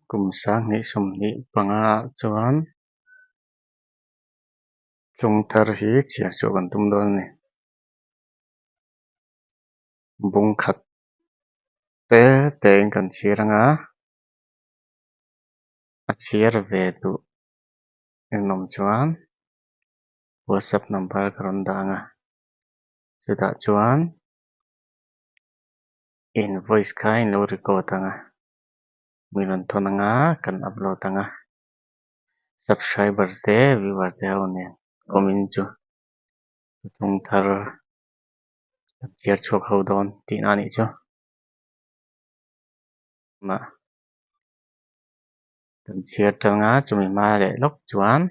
Kum 2025 ah chuan tlung thar hi chhiar chhuah kan tum dawn a ni. Bung khat te te in kan chhiar anga a chhiar ve duh engawm chuan whatsapp number ka rawn dah ang a chutah chuan in voice kha in lo record ang a mi rawn thawn ang a kan upload ang a subscriber te viewer te ho nen comment chu thuthlung thar kan chhiar chhuak ho dawn tihna a nih chu mah kan chhiar tanga chumi hma leh lawk chuan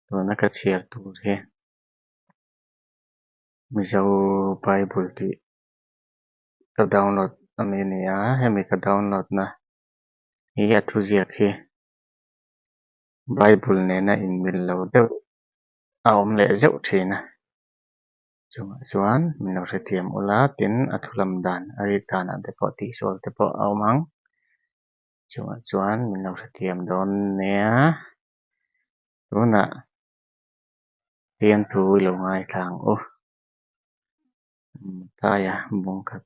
tuna ka chhiar tur hi Mizo Bible tih ka download a mi a ni a hemi ka download na hi a thuziak hi Bible nena inmil lo deuh a awm leh zeuh thin a chungah chuan min lo hrethiam ula tin a thu lam dan a rik danah te pawh tihsual te pawh a awm ang chungah chuan min lo hrethiam dawn nia tunah fiamthu i lo ngaithla ang u Mataia bung khat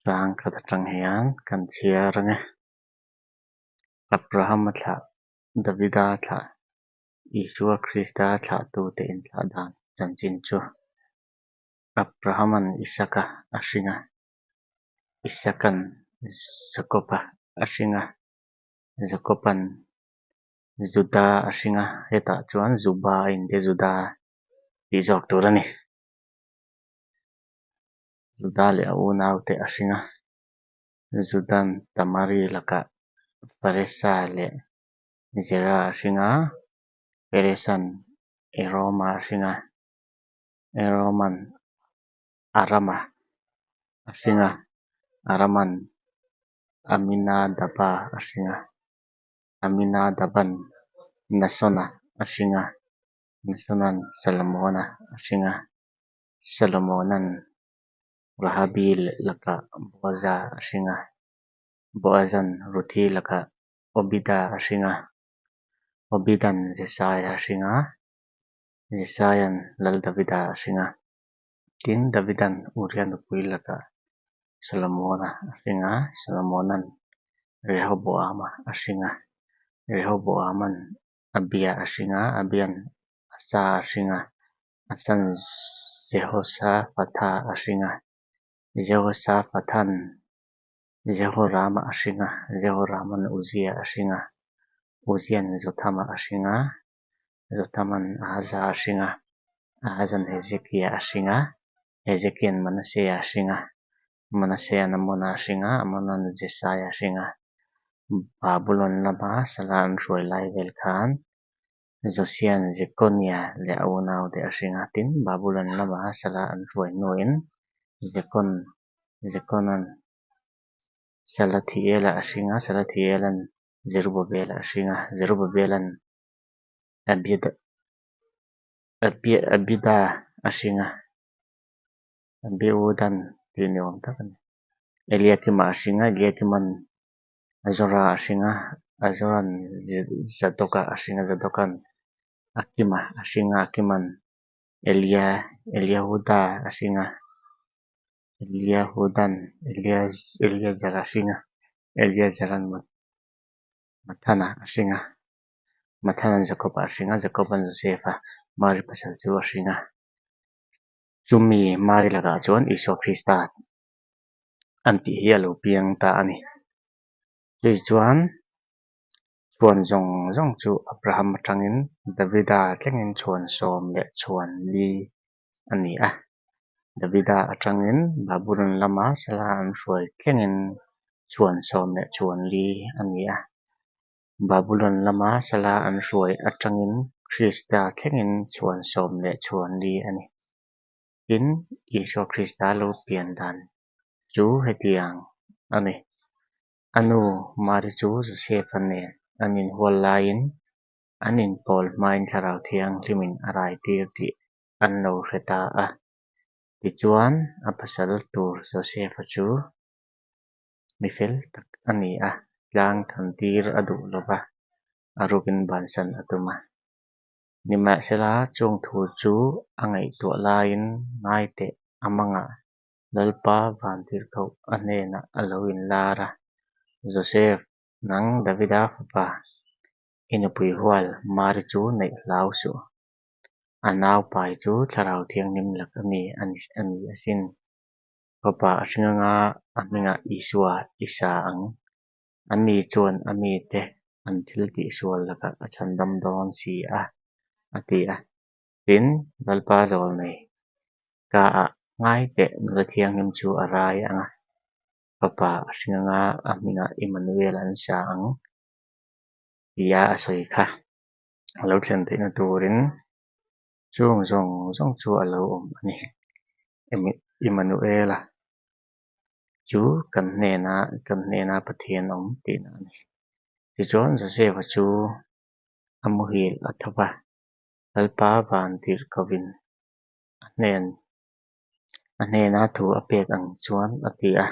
chang khat atang hian kan chhiar ang e Abraham-a thlah Davida thlah Isua Krista thlahtute inthlah dan chanchin chu Abraham-a'n Isaka a hring a, Isaka'n Jakob-a a hring a, Jakob-a'n Juda a hring a, hetah chuan Juba a inti Juda tih zawk tur a ni. Juda leh a unaute a hring a, Juda'n Tamari lakah Faresa leh Zera a hring a, Peresa'n Eroma a hring a, Eroma'n Arama a hring a, Arama'n Aminadaba a hring a, Aminadaba'n Nasona a hring a, Nasona'n Salomona a hring a, Salomona'n Rahabi lakah Boaza a hring a, Boaza'n Ruthi lakah Obida a hring a, Obida'n Jesaia a hring a, Jesaia'n Lal Davida a hring a. Tin, Davida'n Uria nupui lakah Solomona a hring a, Solomona'n Rehoboama a hring a, Rehoboama'n Abia a hring a, Abia'n Asa a hring a, Asa'n Jehoshaphatha a hring a, Jehoshaphatha'n Jehorama a hring a, Jehorama'n Uzia a hring a, Uzia'n Jothama a hring a, Jothama'n Ahaza a hring a, Ahaza'n Hezekia a hring a, Hezekia'n Manasea a hring a, Manasea'n Amona a hring a, Amona'n Jesaia a hring a. Babulon lama sala an hruai lai vel khan Josia'n Jekonia leh a unaute a hring a, tin, Babulon lama sala an hruai hnuin Jekon Jekona'n Salathiela a hring a, Salathiela'n Zerubabela a hring a, Zerubabela'n Abida a hring a, Abiuda'n tih ni awm tak a ni. Eliakima a hring a, Eliakima'n Azora a hring a, Azora'n Zadoka a hring a, Zadoka'n Akima a hring a, Akima'n Elia Eliahuda a hring a, Eliahuda'n Eleazar a hring a, Eleazara'n Mathana a hring a, Mathana'n Jakob-a a hring a, Jakob-a'n Josefa, Mari pasal chu a hring a. Chumi Mari lakah chuan Isua Krista an tih hi a lo piang ta a ni. Chutichuan chhuan zawng zawng chu Abraham atangin Davida thlengin chhuan sawm leh chhuan li a ni a. Davida atangin Babulon lama sala an hruai thlengin chhuan sawm leh chhuan li a ni a. Babulon lama sala an hruai atangin Krista thlengin chhuan sawm leh chhuan li a ni. Tin, Isua Krista lo pian dan chu hetiang a ni. A nu Mari chu Josefa nen an inhual laiin an inpawl hmain Thlarau Thianghlimin a raitir tih an lo hre ta a. Tichuan, a pasal tur Josefa chu mi fel tak a ni a, tlang thantir a duh lo va, a rukin bansan a tum a. Nimahsela, chung thu chu a ngaihtuah laiin ngai teh a mangah Lalpa vantirhkoh a hnenah a lo inlar a, Joseph, nang Davida fapa, i nupui hual Mari chu neih hlau suh. A nau pai chu Thlarau Thianghlim lak a mi a ni asin. Fapa a hring anga a hmingah Isua i sa ang. Ani chuan a mite an thil tihsual lakah a chhandam dawn si a, a ti a. Tin, Lalpa zawl nei ka ah ngai teh nula thianghlim chu a rai ang a, fapa a hring anga a hmingah Immanuel an sa ang tia a sawi kha. A lo thlen theihna turin chung zawng zawng chu a lo awm a ni. Immanuela chu kan hnena kan hnena Pathian awm tihna a ni. Tichuan Joseph-a chu a muhil a tho va, Lalpa vantirhkohin a hnen a hnena thu a pek ang chuan a ti a,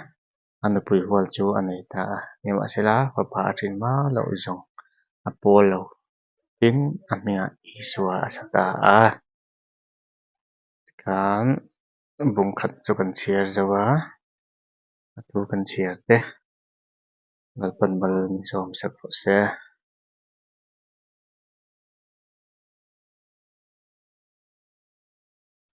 a nupui hual chu a nei ta a. Nimahsela, fapa a ṭhin hma loh zawng a pawl lo. Tin, a hmingah Isua a sa ta a. Tikhan bung khat chu kan chhiar zo a, a thu kan chhiar te Lalpan mal min sawm sak rawh se.